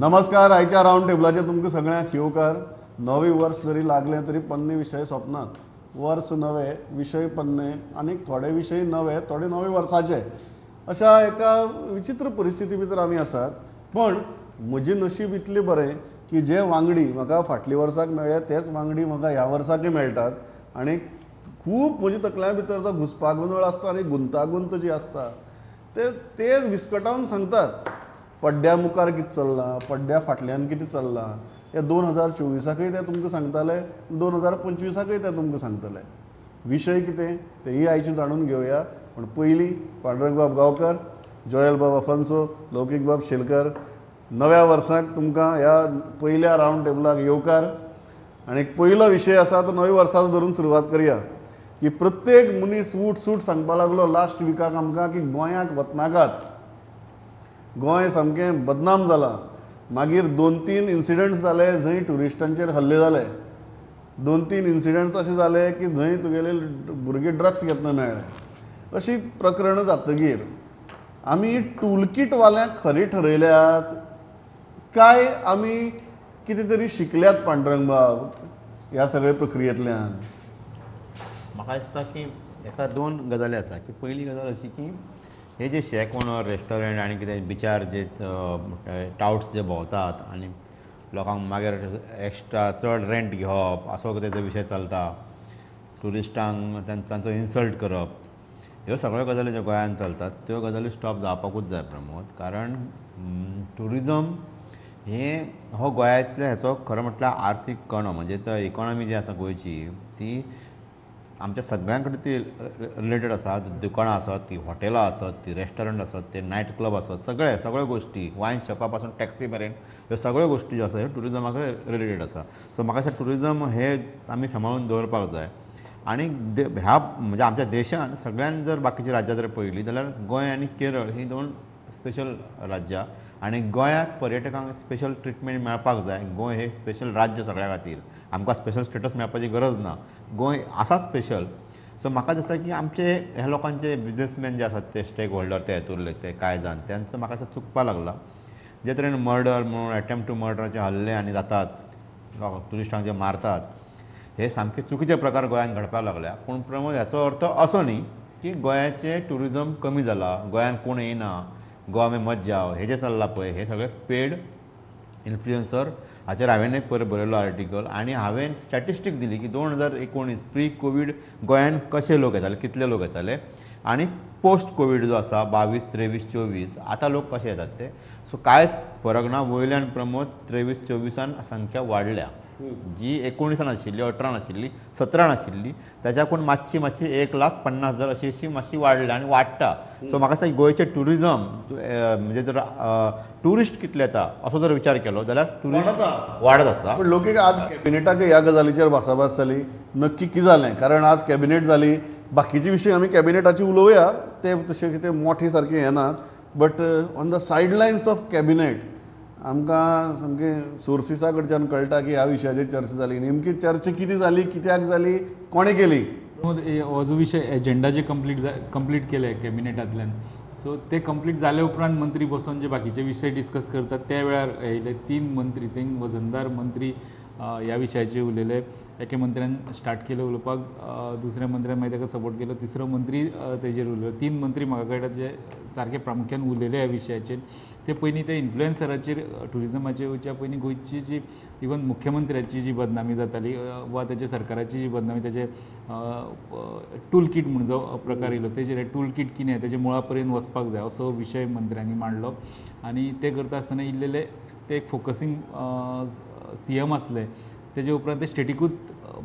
नमस्कार, आयच्या रावंड टेबलाचेर तुमकां सगळ्यांक येवकार. नवें वर्स जरी लागलें तरी पन्ने विशय सोंपनात. वर्स नवें, विशय पन्ने आनी थोडे विशय नवे, थोडे नवे वर्साचे. अशा एका विचित्र परिस्थिती भितर आमी आसात. पण म्हजें नशीब इतलें बरें की जे वांगडी म्हाका फाटल्या वर्साक मेळ्ळे तेच वांगडी म्हाका ह्या वर्साकय मेळटात. आनी खूब म्हज्या तकल्या भितर जो घुस्पागोंदळ आसता आनी गुंतागुंत जी आसता ते ते विस्कटावन सांगतात. पड्ड्या मुखार कितें चल्लां, पड्ड्या फाटल्यान कितें चल्लां, हे 2024 ते तुमकां सांगताले, 2025 ते तुमकां सांगतले. विशय कितें तेय आयचे जाणून घेवया. पूण पयलीं पांडुरंगबाब गांवकर, जोयल बाब अफान्सो, लौकीकबाब शेलकर, नव्या वर्साक तुमकां ह्या पयल्या रावंड टेबलाक येवकार. आनी पयलो विशय आसा तो नव्या वर्साक धरून सुरवात करया की प्रत्येक मनीस उठ सूट सांगपा लागलो लास्ट विकाक आमकां की गोंयाक वतनाकात, गोंय सामकें बदनाम जालां. मागीर 2-3 इन्सिडंट्स जाले जंय ट्युरिस्टांचेर हल्ले जाले. 2-3 इन्सिडंट्स अशे जाले की जंय तुगेले भुरगे ड्रग्स घेतना मेळ्ळे. अशी प्रकरणां जातगीर आमी टूलकीटवाल्यांक खरी ठरयल्यात काय आमी कितें तरी शिकल्यात पांडुरंगबाब ह्या सगळ्या प्रक्रियेंतल्यान? म्हाका दिसता की हेका दोन गजाली आसा. की पयली गजाल अशी की हे जे शॅक ओनर, रेस्टॉरंट आनी कितें बिचार जे टावट्स जे भोंवतात आनी लोकांक मागीर एक्स्ट्रा चड रेंट घेवप असो कितें विशय चलता, ट्युरिस्टांक तांचो इन्सल्ट करप, ह्यो सगळ्यो गजाली ज्यो गोंयांत चलतात त्यो गजाली स्टॉप जावपाकूच जाय प्रमोद. कारण ट्युरिजम हें हो गोंयांतल्या हेचो खरो म्हटल्यार आर्थीक कणो, म्हणजे तो इकॉनॉमी जी आसा गोंयची ती आमच्या सगळ्यां कडेन ती रिलेटेड आसा. दुकानां आसत, ती हॉटेलां आसत, ती रेस्टॉरंट आसत, ते नायट क्लब आसत, सगळे सगळ्यो गोश्टी, वायन शॉपा पासून टॅक्सी मेरेन ह्यो सगळ्यो गोश्टी ज्यो आसा ह्यो ट्युरिजमा कडेन रिलेटेड आसा. सो म्हाका दिसता ट्युरिजम हे आमी सांबाळून दवरपाक जाय. आनी ह्या म्हणजे आमच्या देशान सगळ्यान जर बाकीची राज्यां जर पळयली जाल्यार गोंय आनी केरळ ही दोन स्पेशल राज्यां आनी गोंयाक पर्यटकांक स्पेशल ट्रिटमेंट मेळपाक जाय. गोंय हे स्पेशल राज्य सगळ्या खातीर, आमकां स्पेशल स्टेटस मेळपाची गरज ना, गोंय आसा स्पेशल. सो म्हाका दिसता की आमचे ह्या लोकांचे बिजनेसमॅन जे आसात ते स्टेक होल्डर ते हेतूरले ते कांय जाण तांचो म्हाका दिसता चुकपाक लागला. जे तरेन मर्डर म्हणून एटेम्प्ट टू मर्डराचे हल्ले आनी जातात, ट्युरिस्टांक जे मारतात, हे सामके चुकीचे प्रकार गोंयांत घडपाक लागल्या. पूण प्रमोद हाचो अर्थ असो न्ही की गोंयाचें ट्युरिजम कमी जालां, गोंयांत कोण येना, गोवा में मत जाओ हे जे चल्लां पळय हे सगळे पेड इन्फ्लुयन्सर. हाचेर हांवें पयर बरयलो आर्टिकल आनी हांवें स्टॅटिस्टीक दिली की 2019 प्री कोवीड गोंयांत कशे लोक येताले, कितले लोक येताले आनी पोस्ट कोवीड जो आसा 22, 23, 24 आतां लोक कशे येतात ते. सो कांयच फरक ना. वयल्यान प्रमोद 23, 24 संख्या वाडल्या, जी 19 आशिल्ली, 18 आशिल्ली, 17 आशिल्ली, ताच्याकून मातशी मातशी 1,50,000 अशी अशी मातशी वाडल्या आनी वाडटा. सो म्हाका दिसता गोंयचें ट्युरिजम म्हणजे जर ट्युरिस्ट कितले येता असो जर विचार केलो जाल्यार ट्युरिस्ट वाडत आसा. पण लोक आज कॅबिनेटाक ह्या गजालीचेर भासाभास जाली, नक्की कितें जालें? कारण आज कॅबिनेट जाली, बाकीचे विशय आमी कॅबिनेटाचे उलोवया, ते तशें कितें मोठे सारके येनात, but on the sidelines of cabinet आमकां सामकें सोर्सिसा कडच्यान कळटा की ह्या विशयाचेर चर्चा जाली. नेमकी चर्चा कितें जाली, कित्याक जाली, कोणें केली? हो जो विशय एजेंडा जे कंप्लीट केले कॅबिनेटांतल्यान, सो ते कंप्लीट जाले उपरांत मंत्री बसून जे बाकीचे विशय डिस्कस करतात त्या वेळार येयले 3 मंत्री, 3 वजनदार मंत्री ह्या विशयाचेर उलयले. एके मंत्र्यान स्टार्ट केलें उलोवपाक, दुसऱ्या मंत्र्यान मागीर ताका सपोर्ट केलो, तिसरो मंत्री तेजेर उलयलो. 3 मंत्री म्हाका कळटा जे सारके प्रामुख्यान उलयले ह्या विशयाचेर. ते पयलीं ते इन्फ्लुएन्सराचेर ट्युरिजमाचेर वयच्या पयलीं गोंयची जी इवन मुख्यमंत्र्याची जी बदनामी जाताली वा तेच्या सरकाराची जी बदनामी, तेजे टूल कीट म्हूण जो प्रकार येयलो तेजेर टूल कीट कितें तेजे मुळा पर्यंत वचपाक जाय असो विशय मंत्र्यांनी मांडलो. आनी ते करता आसतना इल्लेले ते एक फोकसींग सीएम आसले, तेजे उपरांत ते स्टेटिकूच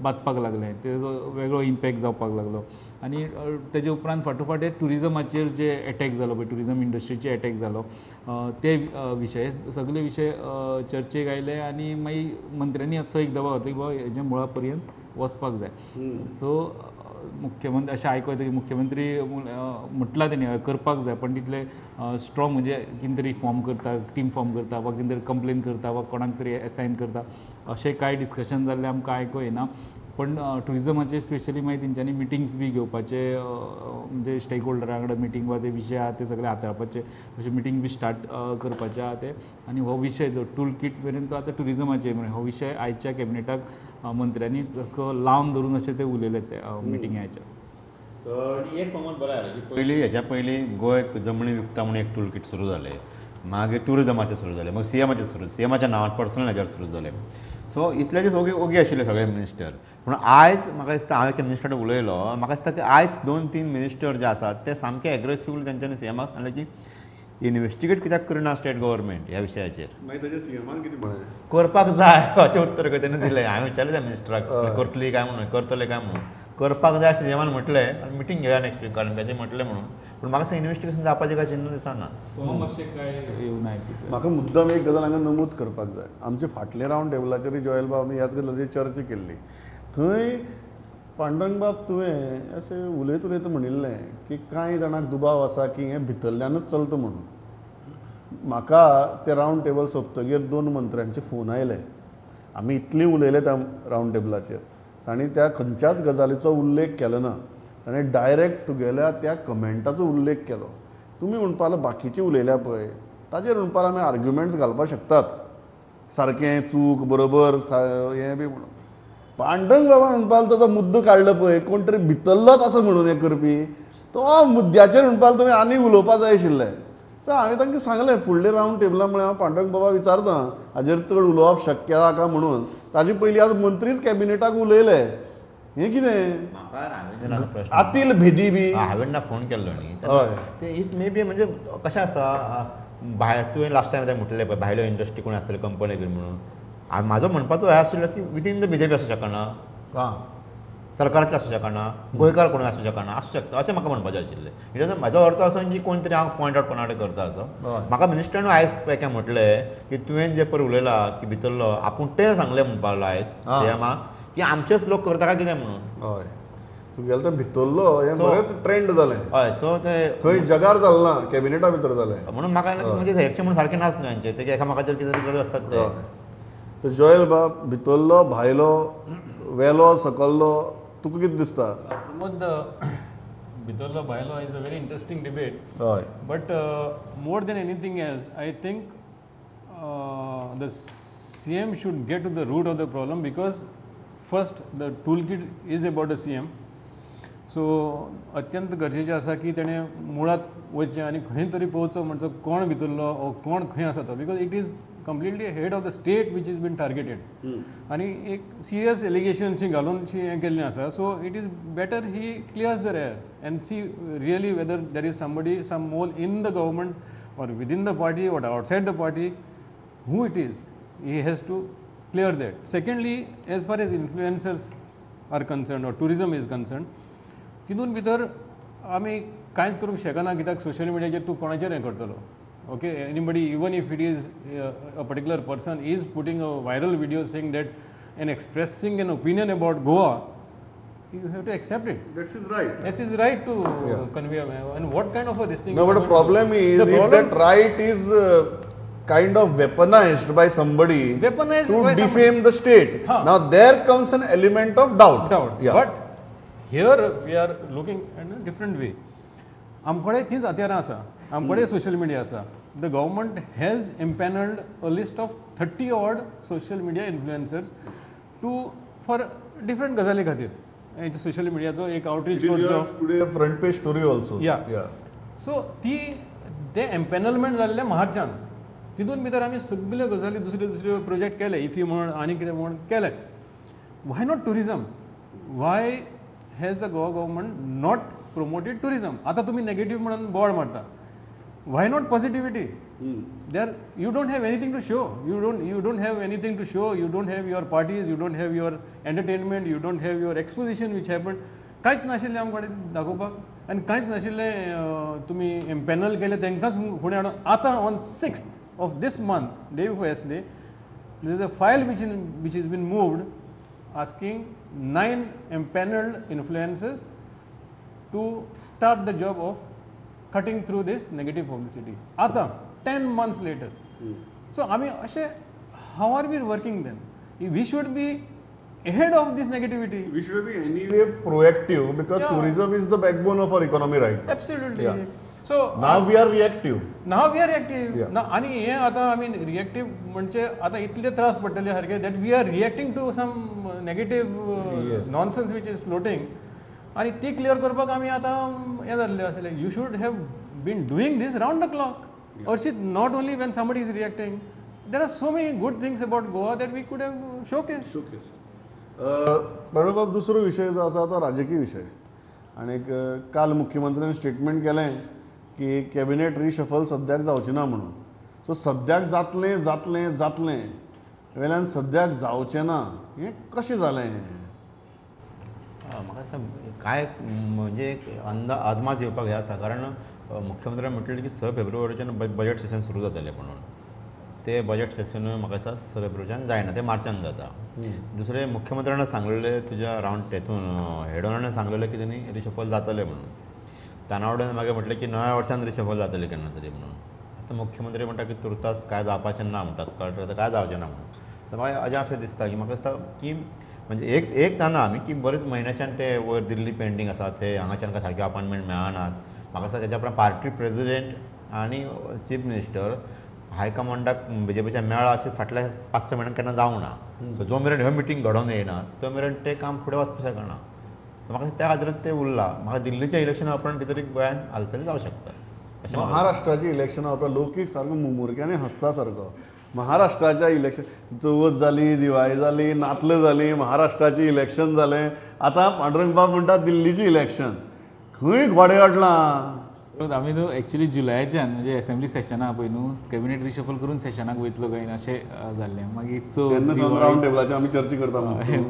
बादपाक लागले, तेजो वेगळो इम्पॅक्ट जावपाक लागलो. आनी तेजे उपरांत फाटोफाट ट्युरिजमाचेर जे एटॅक जालो पळय, ट्युरिजम इंडस्ट्रीचेर एटॅक जालो, ते विशय सगळे विशय चर्चेक आयले आनी मागीर मंत्र्यांनी असो एक दबाव घातलो की बाबा हेजे मुळा पर्यंत वचपाक जाय. सो मुख्यमंत्री अशें आयको येता की मुख्यमंत्री म्हटलां तेणी करपाक जाय, पण तितले स्ट्रॉंग म्हणजे कितें तरी फॉर्म करता, टीम फॉर्म करता वा कितें तरी कंप्लेन करता वा कोणाक तरी एसायन करता अशें कांय डिस्कशन जाल्लें आमकां आयको येना. पण टुरिजमाचे स्पेशली मागीर तेंच्यांनी मिटिंग्स बी घेवपाचे, म्हणजे स्टेक होल्डरा कडेन मिटींग वा ते विशय आहा ते सगळे हाताळपाचे अशे मिटींग बी स्टार्ट करपाचे आहा ते. आनी हो विशय जो टूल किट मेरेन तो आतां टुरिजमाचे म्हळ्यार हो विशय आयच्या कॅबिनेटाक मंत्र्यांनी असो लावन धरून अशें ते उलयले ते मिटिंगे आयच्या. एक प्रमोद बरें जालें की पयलीं हेच्या पयलीं गोंय जमनी विकता म्हणून एक टूल किट सुरू जालें, मागीर टुरिजमाचें सुरू जालें, मागीर सीएमाचें सुरू, सीएमाच्या नांवान पर्सनल हेच्यार सुरू जालें. सो इतल्याचेच ओगी ओगी आशिल्ले सगळे मिनिस्टर. पूण आयज म्हाका दिसता हांव एका मिनिस्टर उलयलो, म्हाका दिसता की आयज 2-3 मिनिस्टर जे आसात ते सामके एग्रेसिवली तेंच्यांनी सीएमाक सांगलें की इन्वेस्टिगेट कित्याक करना स्टेट गव्हर्मेंट ह्या विशयाचेर. मागीर ताजें सीएमान कितें म्हणलें? करपाक जाय अशें उत्तर तेणें दिलें. हांवें विचारलें त्या मिनिस्टराक करतली काय म्हणून, करतले काय म्हणून, करपाक जाय अशें सीएमान म्हटलें आनी मिटींग घेवया नेक्स्ट वीक कारण अशें म्हटलें म्हणून. पूण म्हाका दिसता इन्वेस्टिगेशन जावपाचें काय चिन्न दिसना. म्हाका मुद्दम एक गजाल हांगा नमूद करपाक जाय. आमचे फाटले रावंड टेबलाचेर जॉयल बाब आमी ह्याच गजालीचेर चर्चा केल्ली. थंय पांडुरंग बाब तुवें अशें उलयत उलयत म्हणिल्लें की कांय जाणांक दुबाव आसा की हें भितरल्यानूच चलता म्हणून. म्हाका ते रावंड टेबल सोंपतगीर 2 मंत्र्यांचे फोन आयले. आमी इतलीं उलयले त्या रावंड टेबलाचेर, तांणी त्या खंयच्याच गजालीचो उल्लेख केलो ना. ताणें डायरेक्ट तुगेल्या त्या कमेंटाचो उल्लेख केलो. तुमी म्हणपाक बाकीचे उलयल्या पळय ताजेर म्हणपाक आमी आर्ग्युमेंट्स घालपाक शकतात, सारकें चूक बरोबर हें बी म्हणून. पांडुरंग बाबा म्हणपाक ताचो मुद्दो काडलो पळय कोण तरी भितरलोच आसा म्हणून हें करपी, तो मुद्द्याचेर म्हणपाक तुमी आनी उलोवपाक जाय आशिल्लें. सो हांवें तांकां सांगलें फुडले रावंड टेबला म्हळ्यार हांव पांडुरंग बाबा विचारता हाजेर चड उलोवप शक्य आसा काय म्हणून. ताजे पयलीं आज मंत्रीच कॅबिनेटाक उलयले. हें कितें आतील भेदी बी हांवें ना फोन केल्लो न्ही ते is may be म्हणजे कशें आसा भायर तुवें लास्ट टायम म्हटलें पळय भायल्यो इंडस्ट्री कोण आसतले कंपनी बी म्हणून. म्हाजो म्हणपाचो हें आशिल्लो की विदीन the BJP आसूं शकना, सरकाराचें आसूं शकना, गोंयकार कोण आसूं शकना, आसूं शकता अशें म्हाका म्हणपाचें आशिल्लें. It is म्हाजो अर्थ असो की कोण तरी हांव पॉयंट आवट कोणा कडेन करता असो. म्हाका मिनिस्टरान आयज एका म्हटलें की तुवें जें पळय उलयलां की भितरलो आपूण तें सांगलें म्हणपाक लागलो आयज सीएमाक की आमचेच लोक करता काय कितें म्हणून. हय तुगेलो तो भितरलो हें बरेंच ट्रेंड जालें. हय सो ते खंय जगार जालें ना, कॅबिनेटा भितर जालें म्हणून म्हाका म्हणजे हेरशें म्हणून सारकें नाच न्हू हेंचें, ते एकामेकाचेर कितें तरी करत आसतात ते. जॉयल बाब भितरलो भायलो वेलो सकल्लो तुका कितें दिसता? प्रमोद, भितरलो भायलो is a very interesting debate. हय. But more than anything else I think the CM should get to the root of the problem because first the tool kit is about the CM. So अत्यंत गरजेचें आसा की तेणें मुळांत वचचें आनी खंय तरी पोवचो म्हणचो कोण भितरलो ओ कोण खंय आसा तो, because it is completely head of the state which is been targeted. आनी एक सिरियस एलिगेशन्स घालून हें केल्लें आसा. So it is better he clears the air and see really whether there is somebody some mole in the government or within the party or outside the party, who it is, he has to clear that. Secondly, as far as influencers are concerned or tourism is concerned, तितून भितर आमी कांयच करूंक शकना कित्याक social मिडियाचेर तूं कोणाचेर हें करतलो. Okay, anybody, even if it is a particular person is putting a viral video saying that and expressing an opinion about Goa, you have to accept it. That's his right. That's his right to convey. And what kind of a this thing? No, but the problem is the if that right is kind of weaponized by somebody weaponized to by defame somebody. The state. Huh. Now there comes an element of doubt. Doubt. Yeah. But here we are looking in a different way. आमकडे तीच हत्यारां आसा, आमकडे social media आसा. The government has empanelled a list of 30 odd social media influencers to for different गजाली खातीर. Social मिडियाचो एक outreach करचो. Today front page story also. या so ती ते एम्पॅनलमेंट जाल्लें मार्चान, तितून भितर आमी सगल्यो गजाली दुसरे दुसरे प्रोजेक्ट केले, इफी म्हण आनी कितें म्हण केले. Why not tourism? Why has the Goa government not promoted tourism? आतां तुमी नेगेटीव म्हणून बोर्ड मारता. Why not positivity? There you don't have anything to show. You don't have anything to show. You don't have your parties, you don't have your entertainment, you don't have your exposition which happened. कांयच नाशिल्लें आमचे कडेन दाखोवपाक आनी कांयच नाशिल्लें. तुमी empanel केलें तांकांच फुडें हाडून आतां on 6th of this month, day before yesterday, there is a file which has been moved asking 9 empanelled influencers to start the job of cutting through this negative publicity. Ata 10 months later. So I mean, how are we working then? We should be ahead of this negativity. We should be anyway proactive because tourism is the backbone of our economy right. Absolutely. So now we are reactive. Now we are reactive. आनी हें आतां I mean reactive म्हणजे आतां इतले त्रास पडटले सारके that we are reacting to some negative nonsense which is floating आनी ती क्लियर करपाक आमी आतां हें जाल्लें आसलें. You should have been doing this round the clock. Arshit, not only when somebody is reacting, there are so many good things about Goa that we could have showcased. Pranav बाब, दुसरो विशय जो आसा तो राजकीय विशय. आनीक काल मुख्यमंत्र्यान स्टेटमेंट केलें की कॅबिनेट रिशफल सद्याक जावची ना म्हणून. सो सद्याक जातलें जातलें जातलें वेल्यान सद्याक जावचें ना, हें कशें जालें? म्हाका दिसता काय म्हणजे अदमास येवपाक हें आसा, कारण मुख्यमंत्र्यान म्हटलें की 6 फेब्रुवारीच्यान बजेट सेशन सुरू जातलें म्हणून. ते बजेट सेशनूय म्हाका दिसता 6 फेब्रुवारीच्यान जायना, तें मार्चान जाता. दुसरें मुख्यमंत्र्यान सांगलेलें तुज्या रावंड तेतून हेडोनान सांगलेलें की तेणी रिशफल जातलें म्हणून. तानावड्यान मागीर म्हटलें की नव्या वर्सान रिशफल जातलें केन्ना तरी म्हणून. आतां मुख्यमंत्री म्हणटा की तुर्तास कांय जावपाचें ना म्हणटात, कळटा कांय जावचें ना म्हणून. तर म्हाका अजाप शें दिसता की म्हाका दिसता की म्हणजे एक एक जाणा आमी की बरेच म्हयन्याच्यान ते वयर दिल्ली पेंडींग आसा, ते हांगाच्यान काय सारके अपॉयंटमेंट मेळनात. म्हाका दिसता तेच्या उपरांत पार्टी प्रेजिडेंट आनी चीफ मिनिस्टर हायकमांडाक बीजेपीच्या मेळ्ळा अशें फाटल्या 5-6 म्हयन्यान केन्ना जावंक ना. सो जो मेरेन ह्यो मिटींग घडोवन येयना तो मेरेन तें काम फुडें वचपाक शकना. सो म्हाका त्या खातीर तें उरलां. म्हाका दिल्लीच्या इलेक्शना उपरांत कितें तरी गोंयांत हालचाली जावं शकता. अशें महाराष्ट्राच्या इलेक्शना उपरांत लोकीक सारको मुमुरक्यांनी हसता सारको. महाराष्ट्राच्या इलेक्शन, चवथ जाली, दिवाळी जाली, नातलां जाली, महाराष्ट्राचें इलेक्शन जालें. आतां पांडुरंगबाब म्हणटा दिल्लीचें इलेक्शन. खंय घोडे अडलां? आमी न्हू एक्चुली जुलयाच्यान म्हणजे एसेंब्ली सेशना पळय न्हू कॅबिनेट रिशफल करून सेशनाक वयतलो काय ना अशें जाल्लें. मागीर चवथ, रावंड टेबलाचेर आमी चर्चा करता.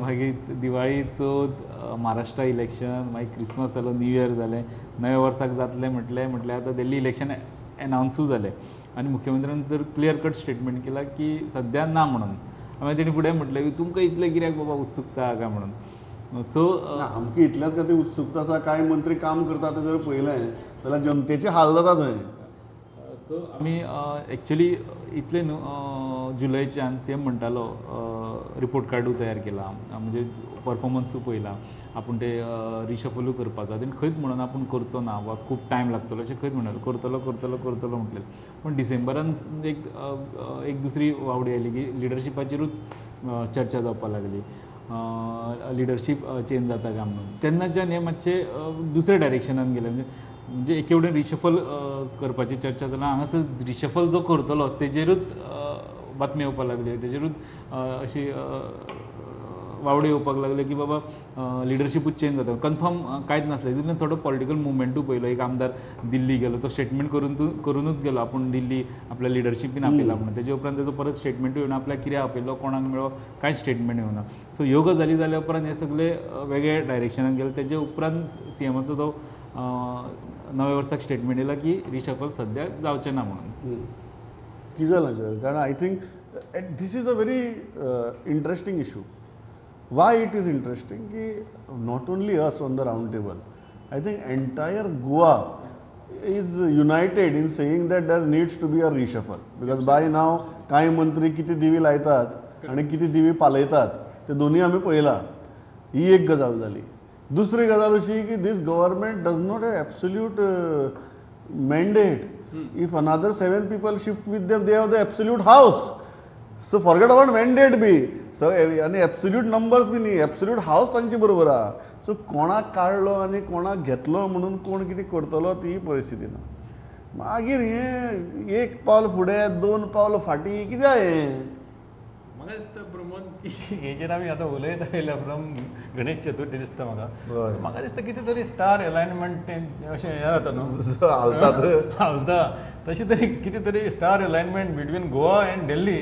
मागीर दिवाळी, चवथ, महाराष्ट्रा इलेक्शन, मागीर क्रिसमस जालो, न्यू इयर जालें, नव्या वर्साक जातलें म्हटलें म्हटल्यार आतां दिल्ली इलेक्शन एनावन्सूय जालें आनी मुख्यमंत्र्यान तर क्लियर कट स्टेटमेंट केला की सद्या ना म्हणून. मागीर तेणी फुडें म्हटलें की तुमकां इतलें कित्याक बाबा उत्सुकता काय म्हणून. सो आमकां इतल्याच खातीर उत्सुकता आसा, कांय मंत्री काम करता तें जर पळयलें जाल्यार जनतेचे हाल जाता थंय. सो आमी एक्चुली इतलें न्हू जुलयच्यान सीएम म्हणटालो रिपोर्ट कार्डूय तयार केला, म्हणजे परफॉर्मन्सूय पळयला, आपूण ते रिशफलूय करपाचो. तेणी खंयच म्हणून आपूण करचो ना वा खूब टायम लागतलो अशें खंयच म्हणलें, करतलो करतलो करतलो म्हटलें. पूण डिसेंबरान एक एक दुसरी वावडी आयली की लिडरशिपाचेरूच चर्चा जावपाक लागली, लिडरशीप चेंज जाता काय म्हणून. तेन्नाच्यान हें मातशें दुसऱ्या डायरेक्शनान गेलें. म्हणजे म्हणजे एके वटेन रिशफल करपाची चर्चा जाल्या, हांगासर रिशफल जो करतलो तेजेरूच बातमी येवपाक लागली, तेजेरूच अशी वावडे येवपाक लागले की बाबा लिडरशिपूच चेंज जाता. कन्फर्म कांयच नासलें. तितूंतल्यान थोडो पॉलिटिकल मुवमेंटूय पळयलो. एक आमदार दिल्ली गेलो, तो स्टेटमेंट करुनूच गेलो आपूण दिल्ली आपल्या लिडरशिपीन आपयला म्हणून. तेजे उपरांत तेजो परत स्टेटमेंटूय येवना, आपल्याक कित्याक आपयलो, कोणाक मेळ्ळो, कांयच स्टेटमेंट येवना. सो ह्यो गजाली जाल्या उपरांत हे सगळे वेगळे डायरेक्शनान गेले. तेजे उपरांत सीएमाचो तो नव्या वर्साक स्टेटमेंट येयला की रिशफल सद्या जावचें ना म्हणून. कितें जालां? कारण I think this is a very interesting issue. Why it is interesting ki not only us on the round table, I think entire Goa is united in saying that there needs to be a reshuffle, because by now कांय मंत्री किती दिवी लायतात आनी किती दिवी पालयतात ते दोन्ही आमी पळयला. ही एक गजाल जाली. दुसरी गजाल अशी की this government does not have absolute mandate. If another 7 people shift with them, they have the absolute house. So forget about mandate B. So आनी एब्सोल्यूट नंबर्स बी न्ही, एब्सोल्यूट हावस तांचे बरोबर आहा. सो कोणाक काडलो आनी कोणाक घेतलो म्हणून कोण कितें करतलो ती परिस्थिती ना. मागीर हें एक पावल फुडें दोन पावल फाटीं कित्याक हें? म्हाका दिसता प्रमोद की हेजेर आमी आतां उलयत आयल्या फ्रॉम गणेश चतुर्थी दिसता म्हाका. म्हाका दिसता कितें तरी स्टार एलायनमेंट अशें हें जाता न्हू, हालता तशें तरी कितें तरी star alignment between Goa and Delhi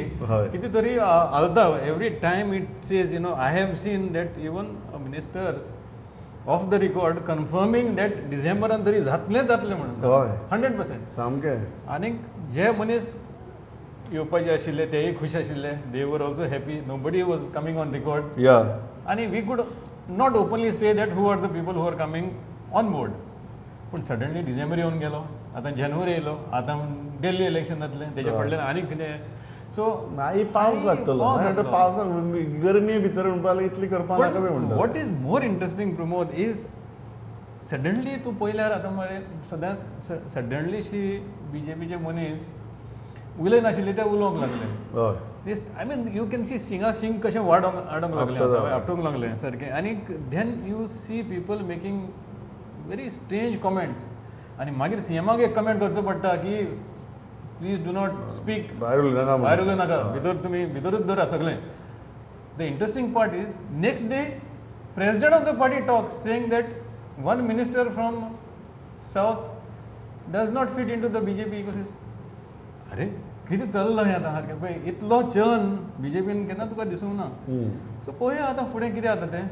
कितें तरी हालता. Every time it says you know I have seen that even ministers off the record confirming that डिसेंबरान तरी जातलें जातलें म्हणून 100% सामकें. आनीक जे मनीस येवपाचे आशिल्ले तेय खूश आशिल्ले, they were also happy, nobody was coming on record. आनी we could not openly say that who are the people who are coming on board. पूण सडनली डिसेंबर येवन गेलो, आतां जानेवारी येयलो, आतां दिल्ली इलेक्शन जातलें, तेज्या फाटल्यान आनीक कितें. सो मागीर पावस लागतलो, पावसाक गरमे भितर म्हणपाक इतली करपाक नाका बी म्हणटा. What is more interesting Pramod is suddenly तूं पळयल्यार आतां मरे सदांच सडनली शी बीजेपीचे मनीस उलय नाशिल्ले ते उलोवंक लागले. I mean you can see शिंगा शिंग कशें वाडोंक आडोंक लागलें, आपटोवंक लागलें सारकें. आनी then you see people making very strange comments. आनी मागीर सीएमाक एक कमेंट करचो पडटा की प्लीज do not speak, भायर उलोवं नाका, भितर तुमी भितरूच दवरा सगळें. The interesting part is next day president of the party talk saying that one minister from south does not fit into the BJP ecosystem. अरे कितें चल्लां हें आतां सारकें पळय, इतलो चर्न बीजेपीन केन्ना तुका दिसूंक ना. सो पळोवया आतां फुडें कितें जाता तें.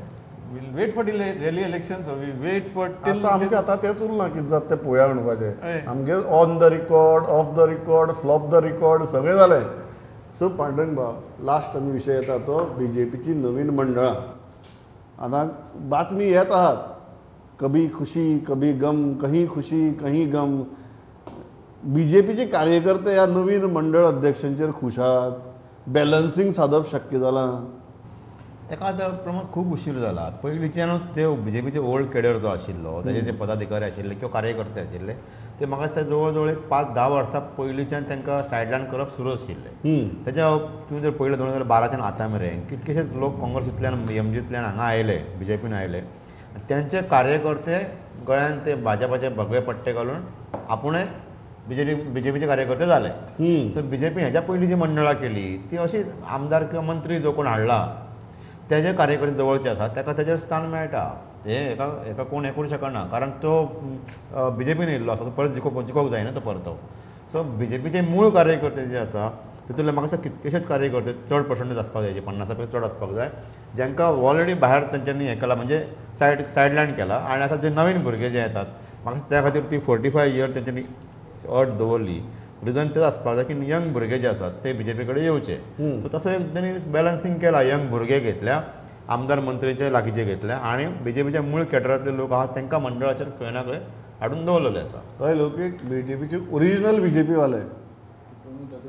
We'll wait for the rally elections, or we wait for till आतां आमचें आतां तेंच उरलां कितें जाता तें पळोवया म्हणपाचें. आमगे on the record, off the record, flop the record सगळें जालें. सो पांडुरंग बाब, लास्ट आमी विशय येता तो बीजेपीची नवीन मंडळां. आतां बातमी येत आहात, कभी खुशी कभी गम, कहीं खुशी कहीं गम. बीजेपीचे कार्यकर्ते ह्या नवीन मंडळ अध्यक्षांचेर खूश आहात? बॅलन्सींग सादप शक्य जालां? ताका आतां प्रमोद खूब उशीर जाला. पयलींच्यानूच ते बीजेपीचे ओल्ड केडर जो आशिल्लो, ताजे जे पदाधिकारी आशिल्ले किंवा कार्यकर्ते आशिल्ले ते म्हाका दिसता जवळ जवळ एक 5-10 वर्सां पयलींच्यान तांकां सायडलायन करप सुरू आशिल्लें. ताच्या तुवें जर पयलें 2012च्यान आतां मेरेन कितलेशेच लोक काँग्रेसींतल्यान एमजींतल्यान हांगा आयले, बीजेपीन आयले, त्यांचे कार्यकर्ते गळ्यान ते भाजपाचे भगवे पट्टे घालून आपुणूय बीजेपीचे कार्यकर्ते जाले. सो बीजेपी ह्याच्या पयलीं जी मंडळां केली ती अशीच आमदार किंवा मंत्री जो कोण हाडला तेजे कार्यकर्ते जवळचे आसा ताका तेजेर स्थान मेळटा. हे हेका हेका कोण हें करूं शकना, कारण तो बीजेपीन येयल्लो आसा, तो परत जिखोवंक जायना तो परतो. सो बीजेपीचे मूळ कार्यकर्ते जे आसा तितूंतले म्हाका दिसता कितकेशेच कार्यकर्ते चड पर्संटेज आसपाक जाय, 50 पेक्षा चड आसपाक जाय, जांकां ऑलरेडी भायर तेंच्यांनी हें केलां, म्हणजे सायडलायन केलां. आनी आतां जे नवीन भुरगे जे येतात म्हाका दिसता त्या खातीर ती 45 इयर तेंच्यांनी अट दवरली. रिजन तेच आसपाक जाय की यंग भुरगे जे आसात ते बीजेपी कडेन येवचे. सो तसो एक तेणी बॅलन्सींग केला, यंग भुरगे घेतल्या, आमदार मंत्रीचे लागींचे घेतल्या आनी बीजेपीच्या मूळ केडरांतले लोक आहात तांकां मंडळाचेर खंय ना खंय हाडून दवरलेले आसा. हय, लोक बीजेपीचे ओरिजिनल बीजेपी वाले.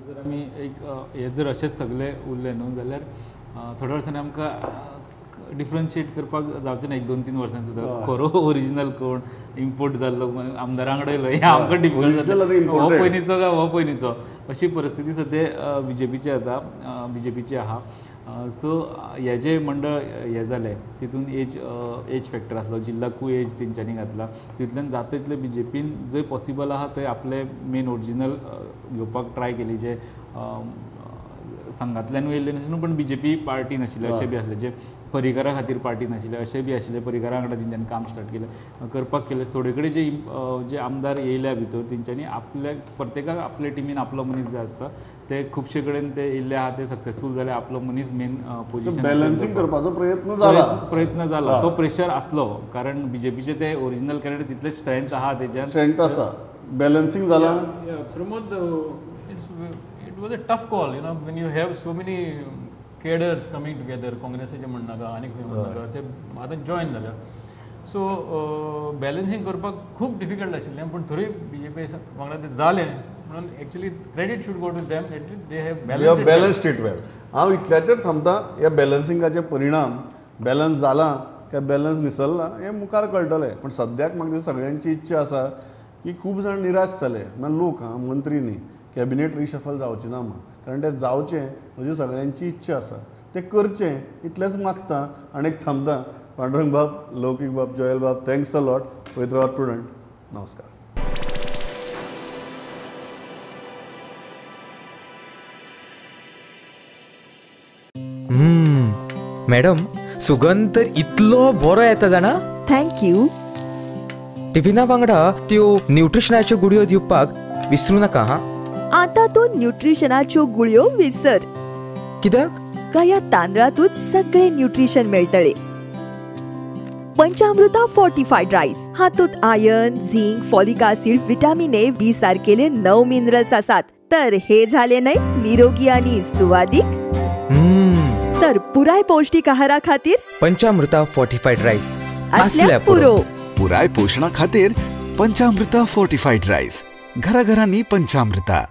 जर आमी एक हे जर अशेंच सगळे उरले न्हू जाल्यार थोड्या वर्सांनी आमकां डिफरन्शिएट करपाक जावचें ना. 1-2-3 वर्सांनी सुद्दां खरो ओरिजिनल कोण इम्पोर्ट जाल्लो आमदारां कडेन येयलो हें आमकां डिफरंट जाता, हो पयलींचो काय हो पयलींचो, अशी परिस्थिती सद्या बीजेपीची आतां बीजेपीची आहा. सो हे जे मंडळ हें जालें तितून एज फॅक्टर आसलो, जिल्लाकूय एज तेंच्यांनी घातला, तितूंतल्यान जाता तितलें बीजेपीन जंय पॉसिबल आहा थंय आपले मेन ओरिजिनल घेवपाक ट्राय केली, जे संघांतल्यानूय येयल्ले नाशिल्ले पण बीजेपी पार्टी नाशिल्ले अशें बी आसले, जे परिकरा खातीर पार्टी नाशिल्ले अशें बी आशिल्ले, परिकरा वांगडा तेंच्यांनी काम स्टार्ट केलें करपाक केलें. थोडे कडेन जे जे आमदार येयल्या भितर तेंच्यांनी आपल्या प्रत्येकाक आपले टिमीन आपलो मनीस जाय आसता, ते खुबशे कडेन ते येयल्ले आहा ते सक्सेसफूल जाले, आपलो मनीस मेन पोजिशन बॅलन्सींग करपाचो प्रयत्न जाला, तो प्रेशर आसलो कारण बीजेपीचे ते ओरिजिनल कॅरेक्टर तितले स्ट्रेंथ आहा, तेच्यान स्ट्रेंथ आसा, बॅलन्सींग जाला. Pramod, it was a tough call, you know, when you have so many cadres coming together, काँग्रेसाचे म्हणनाका आनी खंय म्हणनाका, ते आतां जॉयन जाल्या. सो बॅलन्सींग करपाक खूब डिफिकल्ट आशिल्लें, पूण थोडी बीजेपी वांगडा तें जालें म्हणून actually credit should go to them, at least they have balanced it well. हांव इतल्याचेर थांबता. ह्या बॅलन्सिंगाचे परिणाम बॅलन्स जाला काय बॅलन्स निसरला हें मुखार कळटलें, पण सद्याक म्हाका सगळ्यांची इच्छा आसा की खूब जाण निराश जाले, म्हळ्यार लोक आं, मंत्री न्ही, कॅबिनेट रिशफल जावचें ना म्हण, कारण तें जावचें अशी सगळ्यांची इच्छा आसा, तें करचें इतलेंच मागता आनी एक थांबता. पांडुरंग बाब, लौकीक बाब, जोयल बाब, thanks a lot. पळयत रावात प्रुडंट. नमस्कार. मॅडम, सुगंध तर इतलो बरो येता जाणा. Thank you. टिफिना वांगडा त्यो न्यूट्रिशनाच्यो गुळयो दिवपाक विसरू नाका. हा, आता तूं न्यूट्रिशनाच्यो गुळयो विसर. कित्याक? ह्या तांदळातूच सगळे न्यूट्रिशन मेळटले. पंचामृता फोर्टिफाईड राईस हातूंत iron, zinc, folic acid, vitamin A, B सारकेले 9 minerals आसात. तर हे झाले न्हय निरोगी आणि सुवादीक. तर पुराय पौष्टिक आहारा खातीर पंचामृता फोर्टिफाईड राईस असल्याच पुरो. पुराय पोषणा खातीर पंचामृता फोर्टिफाईड राईस, घराघरांनी पंचामृता.